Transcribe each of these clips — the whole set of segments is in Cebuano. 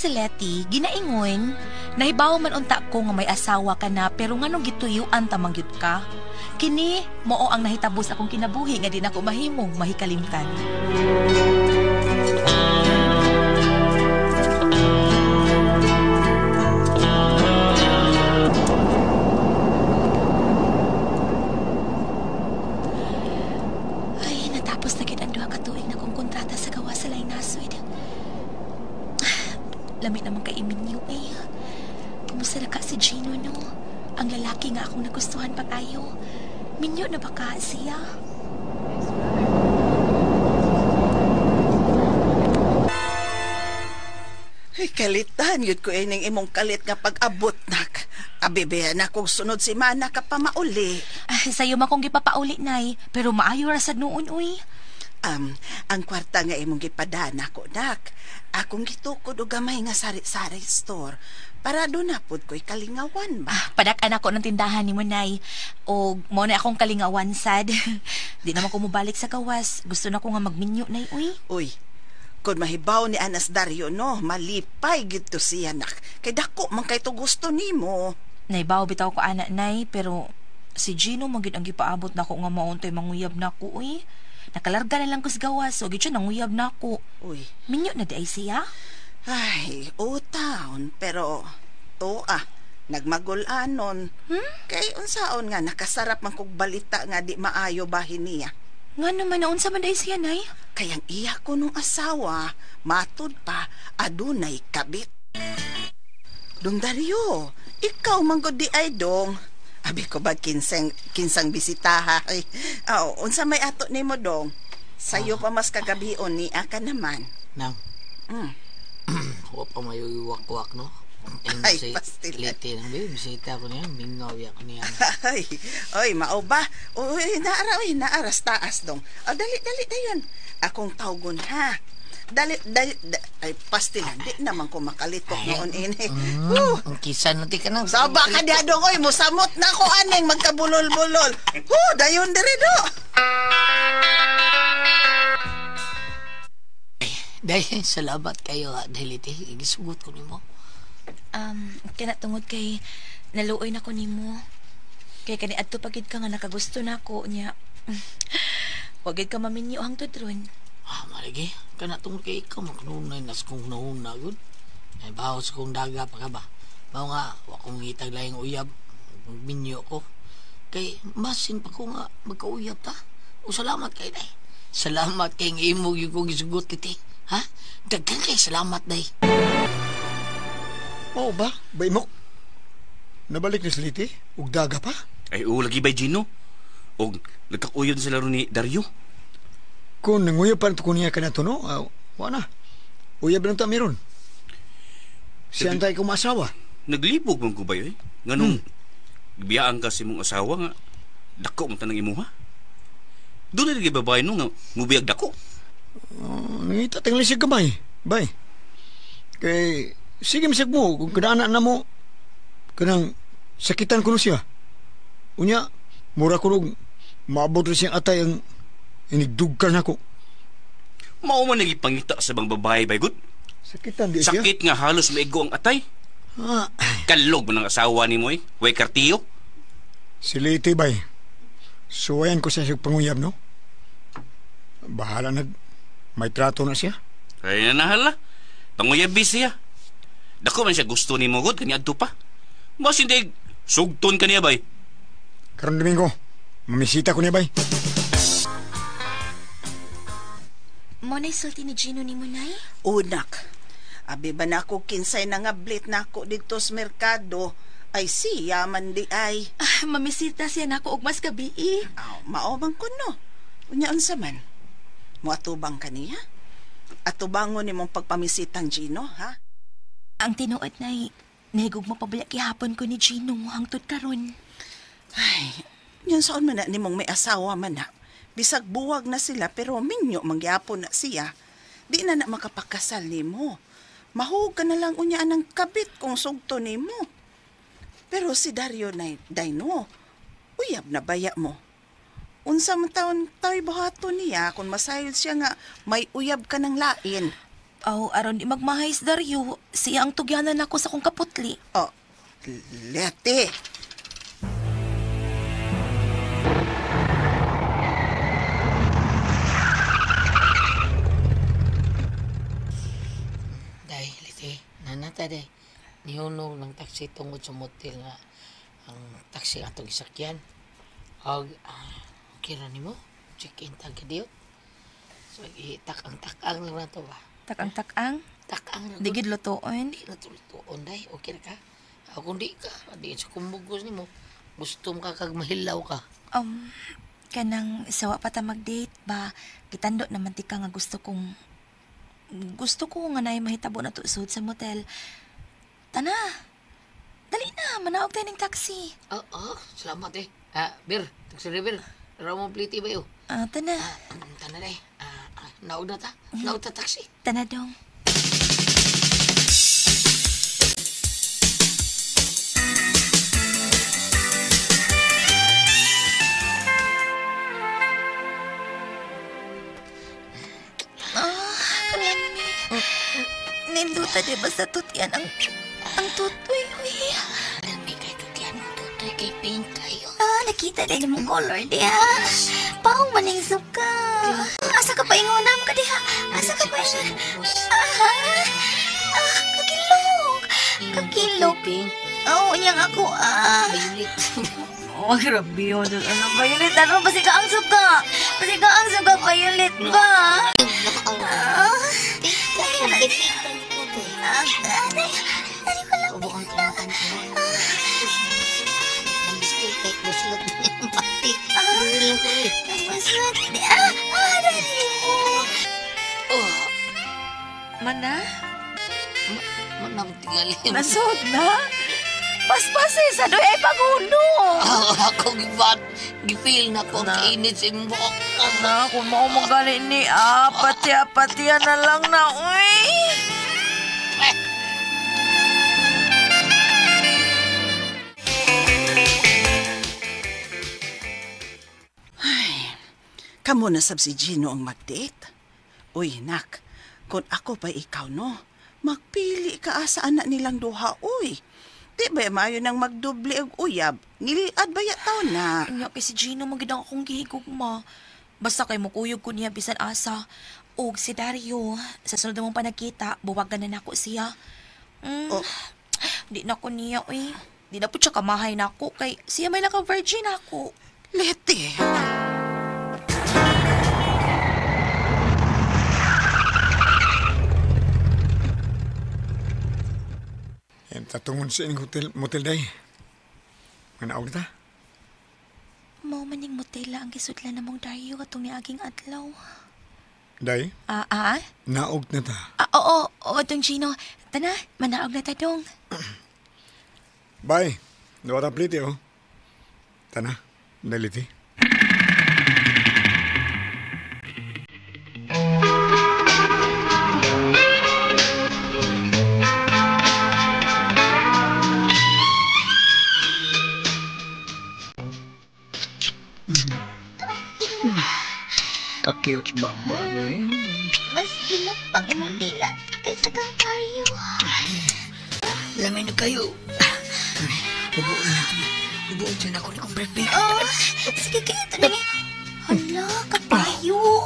si Letty, ginaingon, nahibaw man unta ko nga may asawa ka na pero nganong gituyuan ta man gyud ka. Kini mao ang nahitabo sa akong kinabuhi nga di nako mahimong mahikalimtan. Ay, natapos na gid ang 2 ka tuig na kong kontrata sa gawa sa Laing Nasod. Lami naman kay Eminyo eh. Kumusta na ka si Gino, no? Ang lalaki nga akong nagustuhan pag-ayo. Minyo na ba ka siya? Ay, kalitan yun ko ining imong kalit nga pag-abot, nak. Abibe na kung sunod si mana ka pa mauli. Ay, sayo man kong gipapauli, Nay. Pero maayo ra sad noon, uy. Ang kwarta nga imong gipadana ko, nak. Akong gitukod og gamay nga sari-sari store para doon na pud ko'y kalingawan ba. Ah, padak-an ako ng tindahan ni mo, Nay. O mo na akong kalingawan sad. Di naman ko mobalik sa gawas. Gusto na ko nga magminyo, Nay, uy. Uy, kung mahibaw ni Anas Dario, no, malipay gid to siya, nak. Kay dako man kay to gusto nimo. Naibaw bitaw ko ana, Nay, pero si Gino man gid ang gipaabot nako nga mauntoy manguyab nako, uy. Nakalarga na lang ko sa gawas, so gid siya nanguyab nako. Uy. Minyo na di ay siya? Ay, o taon, pero to ah, nagmagulanon. Hmm? Kay unsaon nga nakasarap man kog balita nga di maayo bahin niya. Nga naman na unsa man di siya, Nay? Kay ang iya ko nung asawa, matud pa, adunay kabit. Dong Dario, ikaw man gud di ay dong. Abi ko ba kinsang bisitaha? Ay, aw, unsa may ato nimo dong? Sayo pa mas kagabion ni aka naman. Nang. Wa pa may wakwak, no? Ay, pastilan. Lite nang babe, bisita ko niya, mingaw ya ko niya. Ay, oy, mao ba? Uy, naara, uy, naaras taas dong. Oh, dali, dali dayon. Akong tawgon ha. Dali, dali, ay, pastilan, di naman ko makalitok noon ini. Ang kisa na ti ka nang. Saba ka diha dong, oy, musamot na ko aning magkabulol-bulol. Huh, dayon diri do. Ay, dahil salamat kayo, ha, dahil iti, igisugot ko nimo. Kana tungod kay naluoy na ko nimo. Kay kani adto pagid ka nga nakagusto na ko niya. Wagid ka maminyo hangtod ron. Ah, malagi. Kana tungod kay ikaw magnunay nas kong nahuna gud. Ay baho sa kong daga pa ka ba. Mao nga wa kong ngitag laing uyab, minyo ko. Kay masin pa ko nga magkauyab ta. O salamat kay day. Salamat kay nga imo gyud kong gisugot kiti. Ha? Daghan kay salamat day. Mao ba? Baymok? Nabalik ni Sliti? Ug daga pa? Ay, oo, lagi bay Gino? Og nagkakuyod sila ron ni Dario? Kung nanguyab pa ko niya ka na to, no? Wala na. Uyab lang ta meron. Siya ang tayo kumasawa. Naglibog man ko ba yun? Nganong, biyaan ka sa imong asawa nga, dako man tanang imuha. Doon na lagi babae no nga, mubiyag dako. Nangita tingali siya gamay. Bay. Kay, sige misag mo, kung kadana na mo, kanang sakitan ko no siya. Unya, mura ko nung maabot rin siyang atay ang inigdugkan nako. Mao man nagipangita sa bang babae, bay good. Sakitan di siya. Sakit nga halos maigo ang atay. Ah. Kalog man ang asawa ni mo eh. Way kartiyo. Si Liti, bay. Suwayan ko siya sa panguyab, no? Bahala nag may trato na siya. Ay na nahala. Panguyabi siya. Dako man siya gusto ni mo, good. Kanya adto pa. Mas hindi, sugton ka niya, bay. Karon Domingo, mamisita ko niya, bay. Mo na'y sulti ni Gino ni mo, Nay? Unak, abi ba na ako kinsay nangablit na ako dito sa merkado? Ay siya man di ay. Ah, mamisita siya nako og mas gabi eh. Aw, mao man ko no. Unya unsa man? Moatubang kaniya? Atubangon nimong pagpamisitang Gino, ha? Ang tinuod, Nay, nahigugma pa bala gihapon ko ni Gino hangtod karon. Ay, yun saan man na nimong may asawa man na. Bisag buwag na sila pero minyo mangyapon na siya. Di na na makapakasal nimo. Mahug ka na lang unya ang kabit kung sugto nimo. Pero si Dario na dayno, uyab na baya mo. Unsa man taon tayo buhaton niya kung masayod siya nga may uyab ka ng lain. Aw, aron di magmahay si Dario, siya ang tugyanan nako sa kong kaputli. Oh, Leti. Day, Liti, nanata day. Nihunong ng taxi tungod sa motel nga ang taxi atong isakyan. Og, okay ra nimo? Check-in tag kadiyot. So, itak-ang-takang lang na to ba? Takang-takang, Takang na di gid lutoon. Di na tulutuon, day. Okay ra ka? Ako kung di ka, di sa kumbugos nimo. Gusto mo ka kag mahilaw ka. Kanang sawa pa ta mag-date ba, gitando naman ti ka nga gusto ko nga naay mahitabo na to sud sa motel. Tana, dali na, manaog tayo ng taxi. Oo, salamat eh. Bir, taxi driver. Ramon pliti ba yun? Tana, Tana day. Naog na ta. Naog ta taxi. Tana dong. Kalami. Ninduta di ba sa tutyan ang tutoy, uy. Lami kay tutyan ang tutoy kay pink kayo. Nakita din mong color diha. Paong maning suka. Asa ka pa ingonam ka diha? Asa ka pa ingon? Kakilog. Kakilog. Pink. Oh, unyang ako, Violet. Oh, grabe yun. Ano, violet? Ano, basi ka ang suka. Basi ka ang suka, violet ba? Mana? Nasod na? Paspas eh, sa doy ay pagulo. Ako gibat, gifeel na ko ang kainit sa imong buhok. Na, kung mao magaling ni, patiya na lang na, uy. Ay, kamo na sab si Gino ang mag-date. Uy, nak, kung ako pa ikaw, no, magpili ka sa anak nilang duha, uy. Di ba maayo nang magdoble og uyab? Ngiliad ba ya taon na? Nya kay si Gino magid ang akong gihigugma. Basta kay mukuyog ko niya bisan asa. Og si Dario, sa sunod mong panagkita, buwagan na nako siya. Oh. Di na ko niya, uy. Di na po siya kamahay nako kay siya may naka-virgin ako. Leti. Tatungon sa inyong hotel, motel day. Manaog ta? Mao maning motel ang gisudlan namong Dario katong niaging adlaw. Day? Naog na ta. Oo, oo, dong Gino. Tana, manaog na ta dong. Bye. Duwa ta pliti, oh. Tana, daliti. Kakiyot ba ba? Mas ilap pang imong dila kaysa kang Dario. Lamay na kayo. Bubuon na. Bubuon dyan ako ni kong birthday. Oh, sige kayo ito na. Hala, kapayo.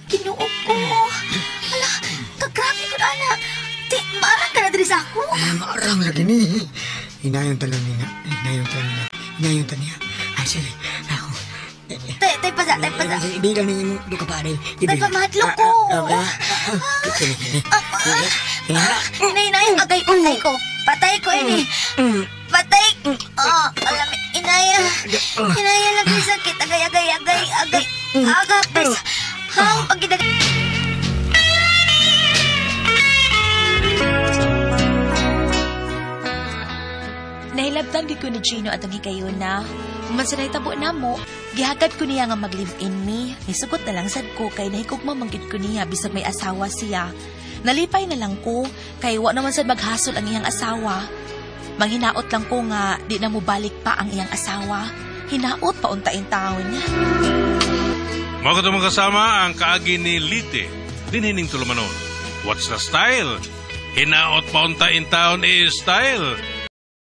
Ginoo ko. Hala, kagrabe ko na anak. Di, maarang ka na diri sa ako. Maarang lagi ni. Hinayon talon niya. Hinayon talon niya. Hinayon talon niya. Ay, sige. Ako. Tay, pasa, tay, pasa. Ibigan ninyo mo, duka pare. Tay, pamahadlok ko. Inay, inay, agay, patay ko. Patay ko, ini. Patay. Oh, alam, inaya. Inaya lang yung sakit. Agay, agay, agay, agay. Agapis. How, pag Nahilabtan ko ni Gino atong higayon na. Man sa nahitabo na mo, gihagad ko niya nga mag-live-in me. Nisugot na lang sad ko kay nahikugma manggid ko niya bisag may asawa siya. Nalipay na lang ko kay wa naman sad maghasol ang iyang asawa. Manghinaot lang ko nga di na mobalik pa ang iyang asawa. Hinaot pa unta in taon. Mga katong kasama ang kaagi ni Liti, dinhining tulumanon. What's the style? Hinaot pa unta in town is style.